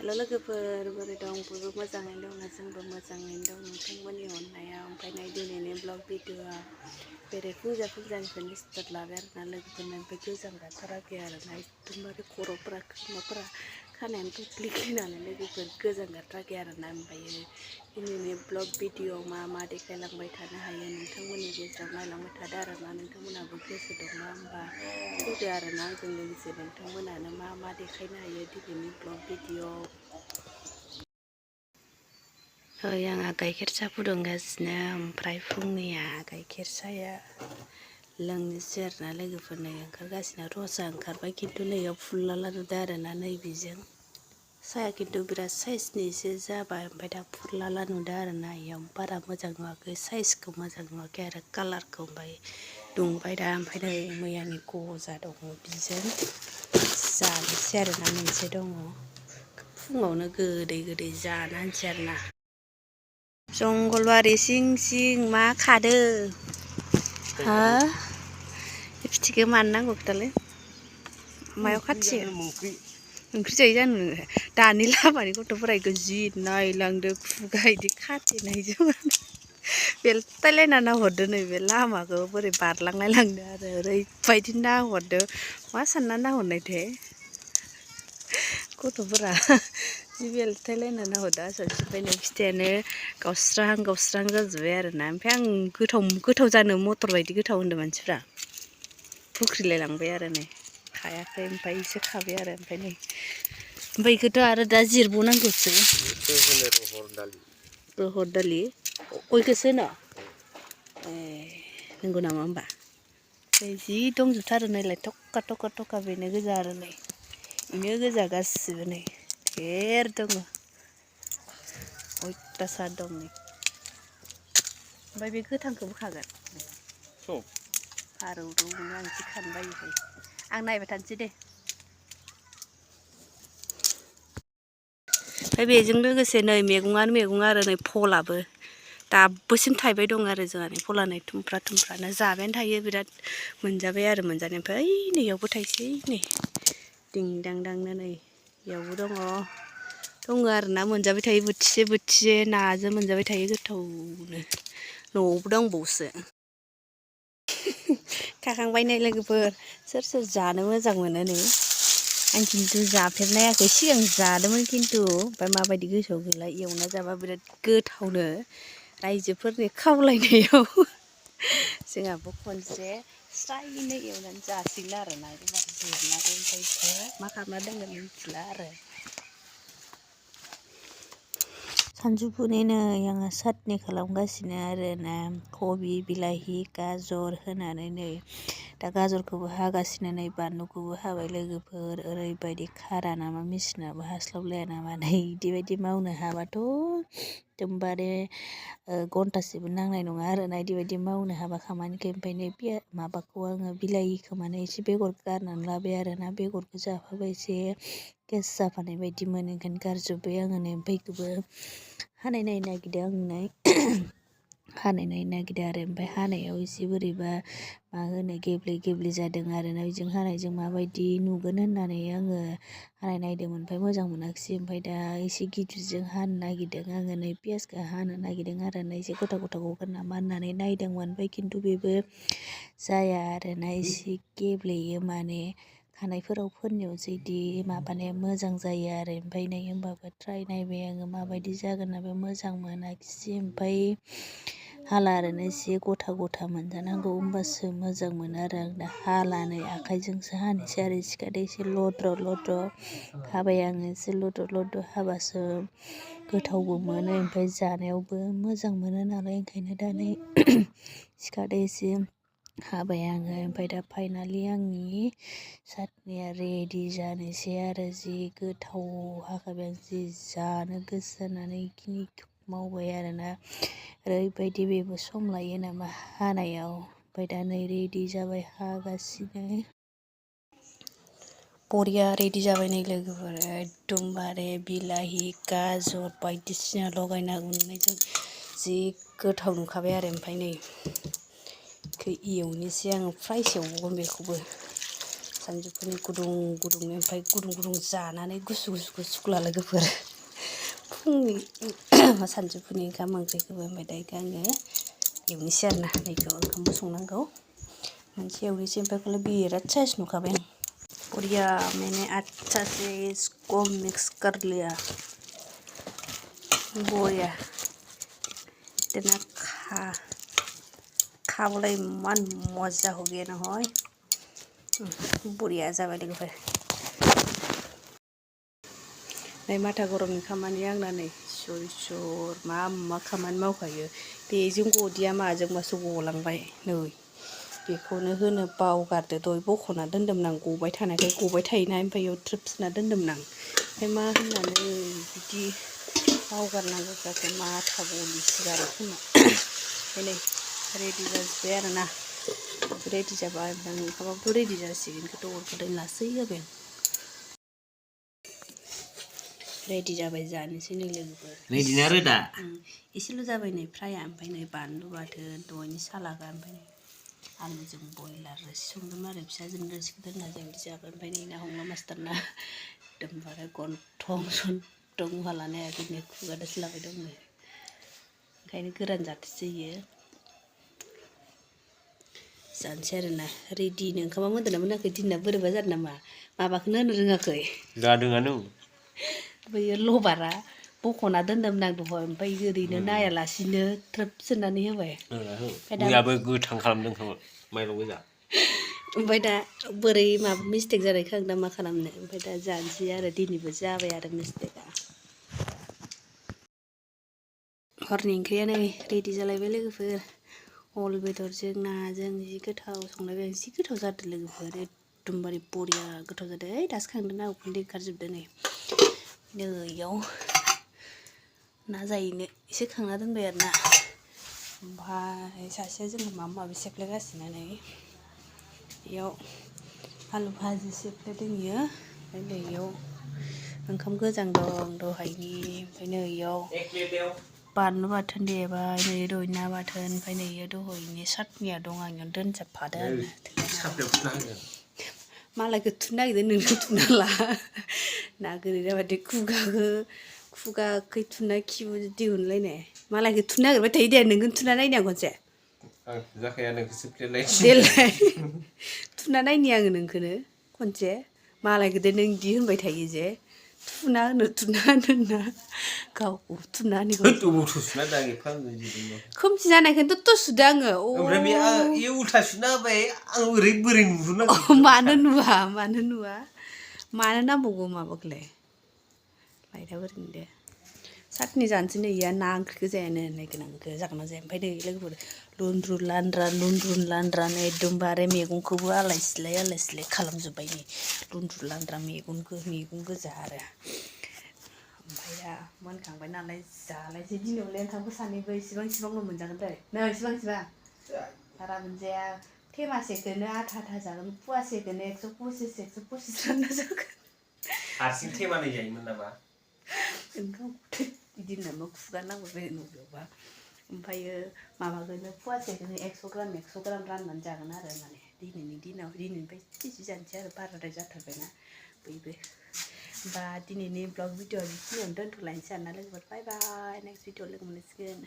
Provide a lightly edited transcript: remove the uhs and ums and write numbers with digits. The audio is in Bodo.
हेल' लोगोफोर बोरै दं बयबो मोजाङैनो दं जोंबो मोजाङैनो दं नोंथांमोननि अननायाव ओमफ्राय दिनैनि ब्लग भिडिअआ बेरे फुजानिफ्रायनो स्टार्ट लाबाय आरोना लोगोफोरनो ओमफ्राय गोजां गाथाराखै आरोना एकदमबारे खर'फोरा खोमाफोरा खानायानो थुफ्लिखिनानै लोगोफोर गोजां गाथाराखै आरोना ओमफ्रायो दिनैनि ब्लग भिडिअआव मा देखायलांबाय थानो हायो नोंथांमोननि गेजेराव नायलांबाय थादो आरोना नोंथांमोनहाबो गोसो दंना होमबा फैदो आरोना आंजों लोगोसे नोंथांमोनानो मा देखायनो हायो दिनैनि ब्लग भिडिअआव। आंहा गाइखेर साहा फुदुंगासिनो ओमफ्राय फुंनिया गाइखेर साहाया लोंनोसै आरोना लोगोफोरनो ओंखारगासिनो रसा ओंखारबाय खिन्थु नैयाव फुरलाला नुदों आरोना नैबेजों साहाया खिन्थु बिराद साइजनिसो जाबाय ओमफ्राय दा फुरलाला नुदों आरोना इयाव बारा मोजां नुवाखै साइजखौ मोजां नुवाखै आरो कालारखौ ओमफ्राय दुंबाय दा ओमफ्राय नै मैयानि गजा दङ बिजों जानोसै आरोना मोनसे दङ फुङावनो गोदै जानोसै आरोना। जंगलबारि सिं मा खादो हा फिथिखौ मानो नांगौ खोथालाय मायाव खाथियो ओंख्रि जायो जानो दानि लामानि गथ'फोरा इखौ जि नायलांदो खुगा इदि खाथेनायजों बेलथायलायना नाहरदो नैबे लामाखौ बोरै बारलांलाय लांदो आरो ओरैबायदि नाहरदो मा सानना नाहरनायथाय गथ'फोरा जि बेलथायलायना नाहरदो आसलसो ओमफ्राय नै फिथाइयानो गावस्राहां जाजोब्बाय आरोना ओमफ्राय आं गोथाव जानो मटर बायदि गोथाव होनदों मानसिफ्रा फुख्रिलाय लांबाय आरो नै खायाखै ओमफ्राय एसे खाबाय आरो ओमफ्राय नै ओमफ्राय बेखौथ' आरो दा जिरबावनांगौसो रहर दालि अयखौसो होनो ए नंगौ नामा होमबा जि दंजोबथारो नालाय थखा बेनो गोजा आरो नै बेनो गोजा गासिबो नै धेर दङ अयथासार दं नै ओमफ्राय बे गोथांखौबो खागोन फारौ दंनो आं जि खानो बायोहाय आं नायबाय थानोसै दे ओमफ्राय बेजों लोगोसे नै मैगं आरो नै फलाबो दाबोसिम थाइबाय दं आरो जोंहानि फला नै थुमफ्रानो जाबायानो थायो बिराद मोनजाबाय आरो मोनजानाय ओमफ्राय ओइ नैयावबो थाइसै नै दिं दां दांनो नै इयावबो दङ आरोना मोनजाबाय थायो बोथिसे नाजों मोनजाबाय थायो गोथावनो न'आवबो दंबावोसो खाखांबाय नै लोगोफोर सोर जानो मोजां मोनो नै आं खिन्थु जाफेरनायाखै सिगां जादोंमोन खिन्थु ओमफ्राय माबायदि गोसोआव गैला एवना जाबा बिराद गोथावनो रायजोफोरनि खावलायनायाव जोंहाबो खनसे स्रायनो एवनानै जासिगोन आरोना एबार जिरनानै ओमफ्रायसो मा खालामना दोनगोन मिथिला आरो सानजौफुनि नै आङो साटनि खालामगासिनो आरोना कबि बिलाहि गाजर होनानै नै दा गाजरखौबो हागासिनो नै बानलुखौबो हाबाय लोगोफोर ओरैबायदि खारा नामा मेचिनाबो हास्लाबलाया नामा नै इदिबायदि मावनो हाबाथ' एकदमबारे घन्टासेबो नांनाय नङा आरोना इदिबायदि मावनो हाबा खामानिखौ ओमफ्राय नै माबाखौ आङो बिलाहिखौ माने एसे बेगर गारनानै लाबाय आरोना बेगरखौ जाफाबा एसे गेस जाफानाय बायदि मोनो ओंखायनो गारजोब्बाय आङो नै ओमफ्राय बेखौबो हानाय नायनो नागिरदों आरो ओमफ्राय हानायाव एसे बोरैबा मा होनो गेब्ले जादों आरोना बेजों हानायजों माबायदि नुगोन होननानै आङो हानाय नायदोंमोन ओमफ्राय मोजां मोनाखिसै ओमफ्राय दा एसे गिदिरजों हानो नागिरदों आङो नै पियासखौ हानो नागिरदों आरो ना एसे गथा गगोन नामा होननानै नायदोंमोन ओमफ्राय खिन्थु बेबो जाया आरोना एसे गेब्लेयो माने खानायफोराव फोननायावसो इदि माबानाया मोजां जायो आरो ओमफ्राय नै होमबाबो ट्राय नायबाय आङो माबायदि जागोन ना बे मोजां मोनाखिसै ओमफ्राय हाला आरोना एसे गथा मोनजानांगौ होमबासो मोजां मोनो आरो आं दा हाला नै आखाइजोंसो हानोसै आरो सिखादो एसे लद्र' हाबाय आङो एसे लद्र' हाबासो गोथावबो मोनो ओमफ्राय जानायावबो मोजां मोनो नालाय ओंखायनो दा नै सिखादो एसे हाबाय आङो ओमफ्राय दा फाइनालि आंनि साटनिया रेडि जानोसै आरो जि गोथाव हाखाबाय आं जि जानो गोसो जानानै बेखिनिखौ मावबाय आरोना ओरैबायदि बेबो सम लायो नामा हानायाव ओमफ्राय दा नै रेडि जाबाय हागासिनो बरिया रेडि जाबाय नै लोगोफोर एकदमबारे बिलाहि गाजर बायदिसिना लगायना उननायजों जि गोथाव नुखाबाय आरो ओमफ्राय नै एवनोसै आङो फ्रायसो एवगोन बेखौबो सानजौफुनि गुदुं गुदुंनो ओमफ्राय गुदुं गुदुं जानानै गुसु गुसुखौ सुखुला लोगोफोर फुंनि सानजौफुनि ओंखाम ओंख्रिखौबो ओमफ्राय दायो आङो एवनोसै आरोना नैखौ ओंखामबो संनांगौ मोनसे एवनोसै ओमफ्राय खौल बिराद साइस नुखाबाय आं बढ़िया मैंने अच्छा से इसको मिक्स कर लिया बढ़िया इतना खाबोला इमान मजा हो गया ना होय बढ़िया जाबाय लोगोफोर नै माथा गरमनि खामानि आंना नै सुर मा खामानि मावखायो बेजों गदिया माजोंबासो गलांबाय नै बेखौनो होनो बावगारदो दय बख'ना दोन्दोंमोन आं गबाय थानायखाय गबाय थायोना ओमफ्राय बेयाव थ्रोब सोना दोन्दोंमोन आं ओमफ्राय मा होननानै बिदि बावगारनांगौ जाखो माथा गलिसो जाबाय खोमा ओमफ्राय नै रेडि जाजोब्बाय आरोना रेडि जाबाय ओमफ्राय ओंखामाबोथ' रेडि जासिगोन गोदौ अरखौदों लासै होबाय रेडि जाबाय जानोसै नै लोगोफोर रेडि ना रोदा एसेल' जाबाय नै फ्राया ओमफ्राय नै बानलु बाथोन दहायनि सालागा ओमफ्राय आलुजों बयलार रोसि संदोंमोन आरो फिसाजों रोसिखौ दोनना जों बिदि जाबाय ओमफ्राय नै ना हमला मास्टारना एकदमबारे गन्थं सन्थं हालानो हायाखैनो खुगादोसो लाबाय दंनो ओंखायनो गोरान जाथोंसै इयो जानोसै आरोना रेडिनो ओंखामा मोनदोंना मोनाखै दिना बोरैबा जादों नामा माबाखौनो होनो रोङाखै जादोंआनो बैयो लबारा बख'ना दोन्दोंमोन आं दहाय ओमफ्राय ओरैनो नायालासिनो थ्रोब सोनानै होबाय मैयाबो गोथां खालामदों खोमा माइरं गोजा ओमफ्राय दा बोरै माबा मिस्टेक जानायखौ आं दा मा खालामनो ओमफ्राय दा जानोसै आरो दिनैबो जाबाय आरो मिस्टेकआ हरनि ओंख्रिया नै रेडि जालायबाय लोगोफोर अल बेदरजों नाजों जि गोथाव संलायबाय जि गोथाव जादों लोगोफोर एकदमबारे बरिया गोथाव जादों ओइ दासो खांदोंना उखुन्दै ओंखारजोबदों नै नैयाव ना जायैनो एसे खांना दोनबाय आरोना ओमफ्राय सासेया जोंहा माबा माबि सेफ्लेगासिनो नै बेयाव आलु भाजि सेफ्लेदों इयो ओमफ्राय नै इयाव ओंखाम गोजां दं दहायनि ओमफ्राय नै इयाव बानलु बाथोन देबाय नै दहाय ना बाथोन ओमफ्राय नै इयो दहायनि सातनिया दं आं इयावनो दोनजोबफादों आरो मालायखौ थुनो नागिरदों नोंखौ थुना ला ना गोरि जाबाथाय खुगाखै थुना खिबु दिहुनलायनाय मालायखौ थुनो नागिरबाय थायो दे नोंखौनो थुना नायनो आं खनसे आं जाखाया नोंखौसो फ्लेनाय देलाय थुना नायनि आङो नोंखौनो खनसे मालायखौ नों इदि होनबाय थायो जे थुना होनना गावखौ थुना खोमसि जानायखायनोथ' थ' सुदों आङो ओमफ्राय बे उल्था सुना होबाय आं बोरै नुहुरनांगौ मानो नुवा मानो नांबावगौ माबाखौलाय लाइटआ ओरैनो दे सातनि जानोसै नै इया ना ओंख्रिखौ जायानो नायगोन आं जागोन ना जाया ओमफ्राय नै लोगोफोर लुनद्रुन लानद्रान एकदमबारे मैगंखौबो आलाय सिलाय खालामजोब्बाय नै लुनद्रुन लानद्रा मैगं गोजा आरो ओमफ्राय दा मोनखांबाय नालाय जालायसै दिनावलाय ओंखामखौ सानैबो इसिबांल' मोनजागोन थाय नै इसिबां बारा मोनजाया थेमासेखौनो आधा जागोन फवासेखौनो 125 रानना जागोन हारसिं थेमानै जायोमोन नामा ओंखामखौथ' बिदि होनना खुगा नांबाय बायो नबेयावबा ओमफ्रायो माबाखौनो फवासेखौनो 100 ग्राम राननानै जागोन आरो माने दिनैनि दिनाव दिनैनिफ्राय केजि जानोसै आरो बाराद्राय जाथारबायना बयबो होमबा दिनैनि ब्लग भिडिअआ बेखिनियावनो दोनथ'लायनोसै आरोना लोगोफोर बाय बाय नेक्स्ट भिडिअ लोगो मोनलायसिगोन